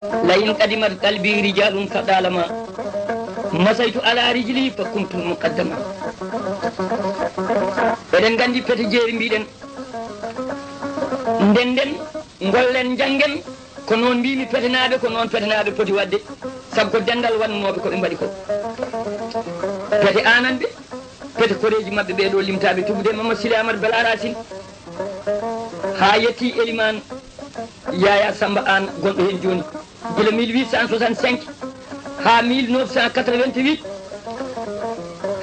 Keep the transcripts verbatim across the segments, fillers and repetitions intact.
لئن قدمت قلبي رجال فطالما مشيت على رجلي فكنت المقدما. Eɗen nganndi pete jeeri mbiɗen. Ndenden, ngollen, njanngen, ko noon mbiymi petenaaɓe, ko noon petenaaɓe poti waɗde, sabu ko denndal wannooɓe ko ɓe mbaɗi ko. Pete aananɓe, pete koreeji maɓɓe ɓee ɗoo limtaaɓe, tuggude Mamadou Sile Amadou Bala Racine, haa yetti Elimaan Yaya Samba Aan gonɗo heen jooni, gila mille huit cent soixante-cinq haa mille neuf cent quatre-vingt-huit,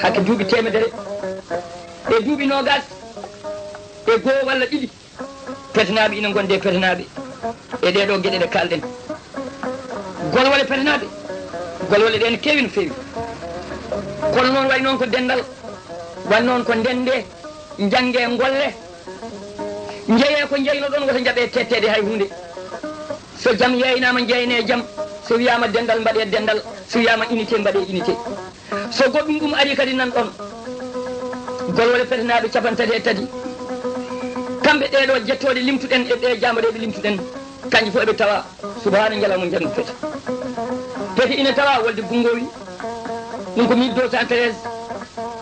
hakke duuɓi teemedere e duuɓi noogaas e goo walla ɗiɗi, petenaaɓe ina ngondi e petenaaɓe e ɗee ɗoo geɗe ɗe kaalɗen. Golwole petenaaɓe, golwole ɗee ne keewi no feewi. Kono noon, wayi noon ko denndal, wayi noon ko ndenndee, njannge, ngolle, njeyee ko njeynoɗon, wota njaɓee teetteede hay huunde. So jam yeeynaama, njeeynee jam. So wiyaama denndal, mbaɗee denndal. So wiyaama unité, mbaɗee unité. So goɗɗum ɗum arii kadi, nan ɗon. Golwole petenaaɓe capanɗe tati e tati, kamɓe ɗee ɗoo jettooɗe limtuɗen e ɓee jaamareeɓe limtuɗen, kanƴe fof eɓe tawa subhaana ñalawma njanngu pete. Pete ina tawa wolde Gunngowi, ɗum ko mille deux cent treize.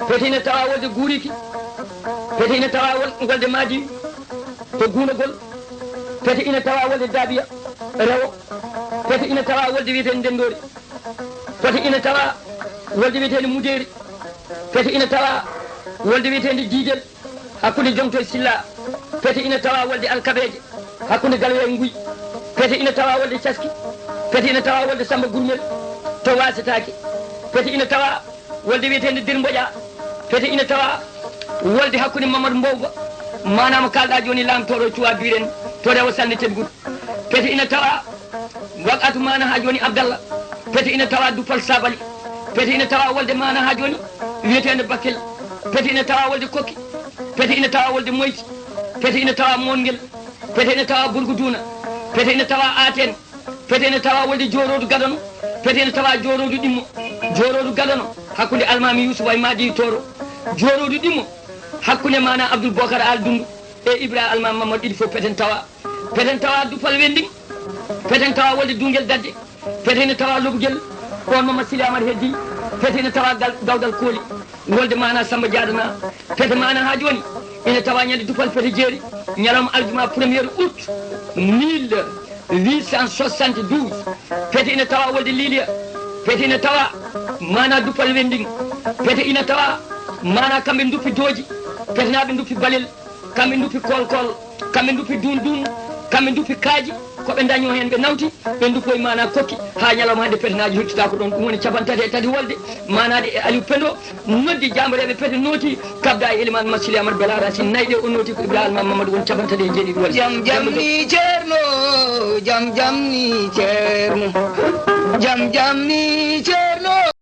Pete ina tawa wolde Guuriki. Pete ina tawa wol-, wolde Maadi to Guunagol. Pete ina tawa wolde Daabiya Rewo. Pete ina tawa wolde wiyeteende Ndenndoori. Pete ina tawa wolde wiyeteende Mudeeri. Pete ina tawa wolde wiyeteende Diidel, hakkunde Joŋto e Silla. Pete ina tawa wolde Alkabeeje, hakkunde Galwe e Nguy. Pete ina tawa wolde Caski. Pete ina tawa wolde Samba Gurmel to Waasetaake. Pete ina tawa wolde wiyeteende Dir Mboƴa. Pete ina tawa wolde hakkunde Mamadou Mbowba, maanaam kaalɗaa jooni, laamtooɗo Cuwa Biren to Rewo Salnde Tedgude. Pete ina tawa Waqatu maana haa jooni Abdallah. Pete ina tawa Duppal Sabali. Pete ina tawa wolde maana haa jooni wiyeteende Bakkel. Pete ina tawa wolde Kokki. Pete ina tawa wolde Moyti. Pete ina tawa Moongel. Pete ina tawa Burgu Duuna. Pete ina tawa Aten. Pete ina tawa wolde Jooroodu Gadano. Pete ina tawa Jooroodu Ɗimmo. Jooroodu Gadano hakkunde Almaami Yuusufa e Maadi Tooro. Jooroodu Ɗimmo hakkunde maana Abdul Bokar Al Dundu e Ibra Almaami Mamadu, ɗiɗi fof pete ina tawa. Pete ina tawa Duppal Wending. Pete ina tawa wolde Duungel Dadde. Pete ina tawa Lobugel, oon Mamadou Sili Amar Heddi. Pete ina tawa Gal-, Gawdal Kooli, wolde maana Samba Jaadana. Pete maana haa jooni ina tawa ñande Duppal Pete Jeeri, ñalawma aljuma premier août mille huit cent soixante-douze. Pete ina tawa wolde Liiliya. Pete ina tawa maana Duppal Wending. Pete ina tawa maana kamɓe nduppi Dooji, petenaaɓe nduppi Balel. Kamɓe nduppi Koolkool, kamɓe nduppi Duunduun, kamɓe nduppi Kaaji, ko ɓe ndañoo heen ɓe nawti, ɓe nduppoyi maana Kokki, haa ñalawma hannde petenaaji huccitaako ɗoon. Ɗum woni capanɗe tati e tati wolde, maanaaɗe e Aliou Pendo, noddi jaambareeɓe pete nooti, kabda e Elimaan Masili Amadou Bala Racine, nayi ɗe o nooti ko Ibrahima Mamadou, woni capanɗe tati e jeeɗiɗi wolde. Jam jam ni Ceerno, jam jam ni Ceerno, jam jam ni Ceerno.